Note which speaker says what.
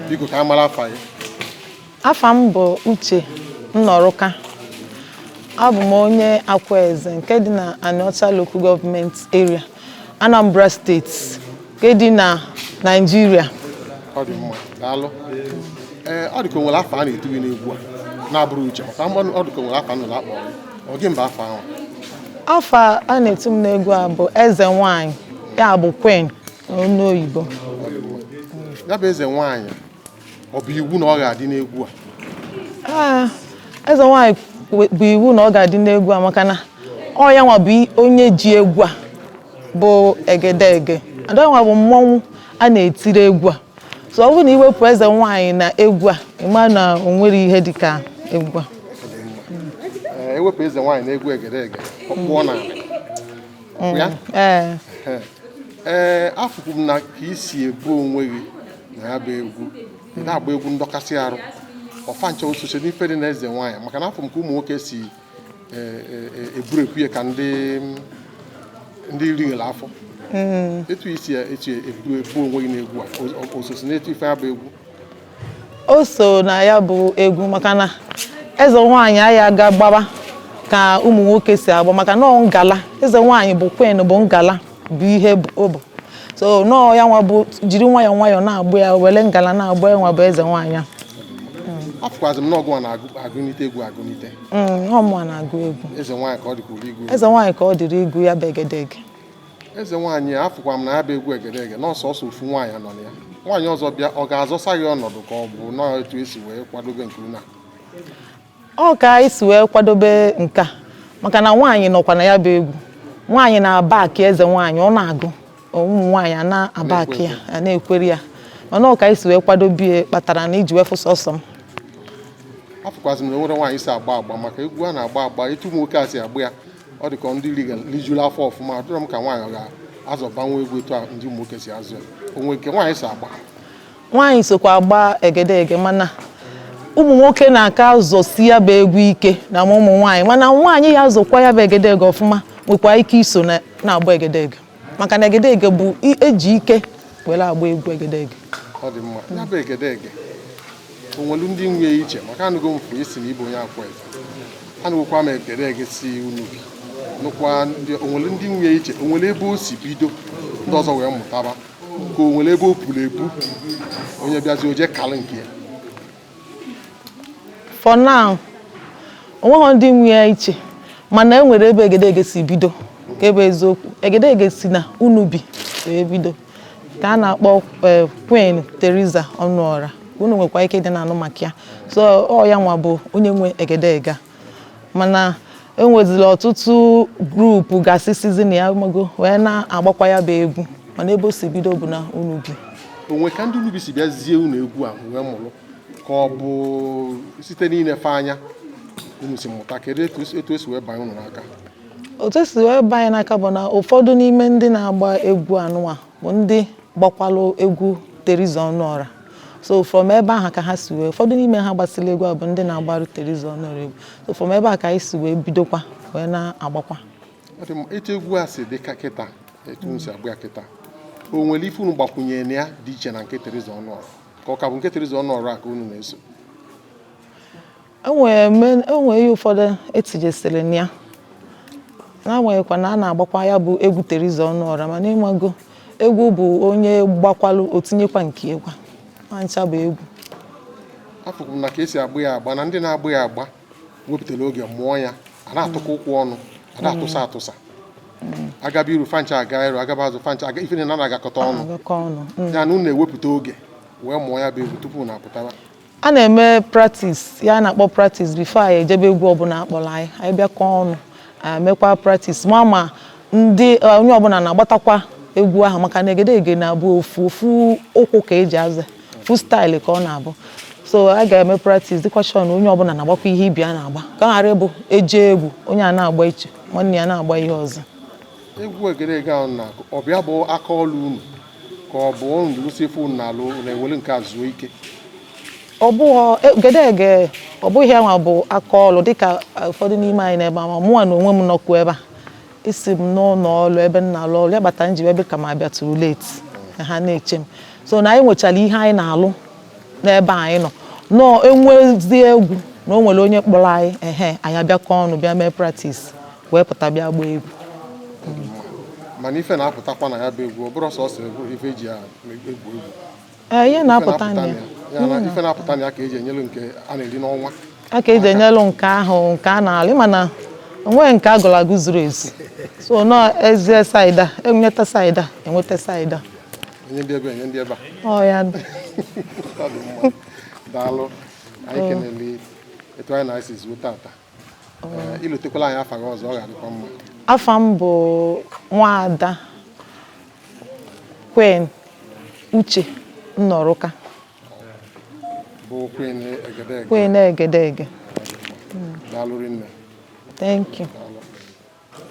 Speaker 1: Biko, ka a mara afa ya.
Speaker 2: Afa m bụ Uche Nnọrụka. Abụ m onye Akwaeze nke dị na Anịọcha Local Government Area, Anambra State, nke dị na Nigeria.
Speaker 1: Ọ dị mma, daalụ. Ee, ọ dị ka o nwere afa a na-etu gị n'egwu a na-abụrụ Uche, maka ọ dị ka o nwere afa nnụnụ akpọrọ gị. Ọ gị mba afa ahụ?
Speaker 2: Afa a na-etu m n'egwu a bụ Eze Nwanyị, ya bụ Queen n'onu oyibo.
Speaker 1: Ọ dị mma. Ya bụ Eze Nwaanyị, ọ bụ iwu na ọ ga-adị n'egwu a?
Speaker 2: Ee, Eze Nwanyị bụ iwu na ọ ga-adị n'egwu a, maka na ọ ya nwa bụ onye ji egwu a bụ Egedege. Ada nwa bụ mmọnwụ a na-etiri egwu a. So ọ bụrụ na iwepụ Eze Nwanyị na egwu a, ịma na o nwere ihe dịka egwu a.
Speaker 1: Ee, ewepụ Eze Nwaanyị na egwu Egedege, ọ kpụọ n'ala ya.
Speaker 2: Ee.
Speaker 1: Ee, afụkwu m na ka isi ebu onwe gị na ya bụ egwu, ị na-agba egwu ndọkasị arụ ọfa ncha osoche n'ife dị na Eze Nwaanyị, maka na afọ m ka ụmụ nwoke si eburu ekwu ya ka ndị righere afọ. Etu isi etu ebu onwe gị n'egwu a, ososi n'etu ife ya bụ egwu?
Speaker 2: O so na ya bụ egwu, maka na Eze Nwaanyị anyị aga gbaba ka ụmụ nwoke si agba, maka na ọ ngala Eze Nwaanyị bụ queen, bụ ngala bụ ihe o bụ. So nọọ ya nwa bụ jiri nwayọọ nwayọọ na-agba ya, were ngala na-agba ya nwa bụ Eze Nwaanyị a.
Speaker 1: Afụkwazị m na ọgụ a na-agụnite egwu agụnite.
Speaker 2: Ọ mụa na-agụ egwu.
Speaker 1: Eze Nwaanyị ka ọ dịkwuru igwu?
Speaker 2: Eze Nwaanyị ka ọ dịrị igwu ya bụ Egedege.
Speaker 1: Eze Nwaanyị, afụkwa m na ya bụ egwu Egedege na ọsọsọ ofu nwaanyị nọ na ya. Nwaanyị ọzọ bịa, ọ ga-azọsa gị ọnọdụ, ka ọ bụ nọọ etu esi wee kwadobe nke unu a?
Speaker 2: Ọ ka anyị si wee kwadobe nke a, maka na nwaanyị nọkwa na ya bụ egwu. Nwaanyị na-aba akị Eze Nwaanyị, ọ na-agụ, ụmụ nwaanyị a na-aba akị ya, a na-ekweri ya. Mana ọ ka anyị si wee kwadobe kpatara na iji wee fụ sọsọ m.
Speaker 1: Afụkwazị m na onwere nwaanyị si agba agba, maka egwu a na-agba agba etu ụmụ nwoke a si agba ya, ọ dị ka ndị rijuru afọ ọfụma. Adịrọ m ka nwaanyị ọ ga-azọbanwe egwu etu a ndị ụmụ nwoke si azụ ya. Onwe nke nwaanyị si agba?
Speaker 2: Nwaanyị sokwa agba Egedege, mana ụmụ nwoke na-aka azọsi ya bụ egwu ike na ma ụmụ nwaanyị. Mana nwaanyị ya azọkwa ya bụ Egedege ọfụma, nwekwa ike iso na-agba Egedege, maka na Egedege bụ eji ike were agba egwu Egedege.
Speaker 1: Ọ dị mma. Ya bụ Egedege, o nwelu ndị nwe iche? Maka anụgo m fụ isi na ịbụ onye Akwaeze, anụgokwa m Egedege si unu bi nụkwa ndị onwere ndị nwe iche. O nwere ebe o si bido ndị ọzọ wee mụtaba, ka o nwere ebe o puru epu, onye bịazi oje kalụ nke ya?
Speaker 2: For now, onweghị ndị nwe ya iche, mana e nwere ebe Egedege si bido. Nke bụ eziokwu, Egedege si na Unubi wee bido, ka a na-akpọ Queen Teresa Ọnụọra. Unu nwekwa ike ịdị na-anụ maka ya. So ọ ya nwa bụ onye nwe Egedege a, mana enwezila ọtụtụ group gasị sizi na ya mago wee na-agbakwa ya bụ egwu, mana ebe o si bido bụ na Unubi.
Speaker 1: Onwe ka ndị Unubi si bịazie unu egwu a wee mụrụ, ka ọ bụ site n'inefe anya unu si mụta? Kedu etu esi wee banye unu n'aka?
Speaker 2: Otu esi wee banye n'aka bụ na ụfọdụ n'ime ndị na-agba egwu anụnwa bụ ndị gbakwalụ egwu Teresa Ọnụọra. So from ebe ahụ ka ha si wee, ụfọdụ n'ime ha gbasịrị egwu a bụ ndị na-agbarụ Teresa Ọnụọra egwu. So from ebe a ka anyị si wee bidokwa wee na-agbakwa.
Speaker 1: Ọ dị mma. Etu egwu a si dị ka kịta, etu unu si agba ya kịta, o nwere ife unu gbakwunyere na ya dị iche na nke Teresa Ọnụọra, ka ọ ka bụ nke Teresa Ọnụọra a ka unu na-eso?
Speaker 2: Enwere ihe ụfọdụ etinyesịrị na ya, n'agbanyeghịkwa na a na-agbakwa ya bụ egwu Teresa Ọnụọra, mana ịmago egwu bụ onye gbakwalụ otinyekwa nke egwu ma ncha bụ egwu.
Speaker 1: Afụkwụ m na ka esi agba ya agba, na ndị na-agba ya agba wepụtara oge mụọ ya, a na-atụkọ ụkwụ ọnụ, a na-atụsa atụsa, agaba iru fancha, aga iru, agaba azụ fancha, aga ife niile na-agakọta ọnụ.
Speaker 2: Agakọ ọnụ.
Speaker 1: Ya na unu na-ewepụta oge wee mụọ ya bụ egwu tupu na apụtara?
Speaker 2: A na-eme practice, ya a na-akpọ practice, before anyị ejebe egwu ọbụla akpọrọ anyị. Anyị bịakọ ọnụ, anyị mekwa practice ma ndị onye ọbụla na-agbatakwa egwu ahụ, maka na Egedege na-abụ ofu ofu ụkwụ ka eji aza, ofu style ka ọ na-abụ. So a ga-eme practice, dịkwa sure na onye ọbụla na-agbakwa ihe ibi a na-agba, ka ọ ghara ịbụ eje egwu, onye a na-agba iche, nwanne ya na-agba ihe ọzọ.
Speaker 1: Egwu Egedege ahụ na-akụ, ọ bịa bụ aka ọlụ unu, ka ọ bụ unu lụsị ife unu na-alụ na-ewere nke a zuo ike?
Speaker 2: Ọ bụghị Egedege, ọ bụghị ya nwa bụ aka ọlụ dịka ụfọdụ n'ime anyị n'ebe a. Ma mụnwa na onwe m nọkwu ebe a, isi m n'ụlọ ọrụ ebe m na-alụ ọrụ ya bata nji ebe ka m abịa tụrụ late ka ha na-eche m. So na anyị nwechara ihe anyị na-alụ. N'ebe anyị nọ nọọ enwezi egwu na o nwere onye kpọrọ anyị, ehe, anyị abịakọ ọnụ bịa mee practice wee pụta bịa gbaa egwu.
Speaker 1: Mana ife na-apụtakwa na ya bụ egwu, ọ bụrụ sọsọ egwu, ife eji ya egwu egwu?
Speaker 2: Ee, ihe
Speaker 1: Ife
Speaker 2: na-apụta na ya.
Speaker 1: Ya na ife na-apụta na ya ka eji enyelu nke a na-eri n'ọnwa.
Speaker 2: A ka eji enyelu nke ahụ nke a na-alụ, mana onweghị nke agụrụ agụ zuru ezu, so nọọ ezie side a enweta, side a enweta side a.
Speaker 1: Enye ndị ebe, enye ndị ebe a.
Speaker 2: Ọ ya.
Speaker 1: Ọ dị mma, daalụ. Anyị kenele etu anyị na-esi zuo tata. Ee, ilotekwala anyị afa gị ọzọ, ọ ga-adịkwa mma.
Speaker 2: Afa m bụ Nwaada Queen Uche Nnọrụka.
Speaker 1: Bụ Queen Egedege.
Speaker 2: Queen Egedege.
Speaker 1: Daalụ rinne.
Speaker 2: Thank you.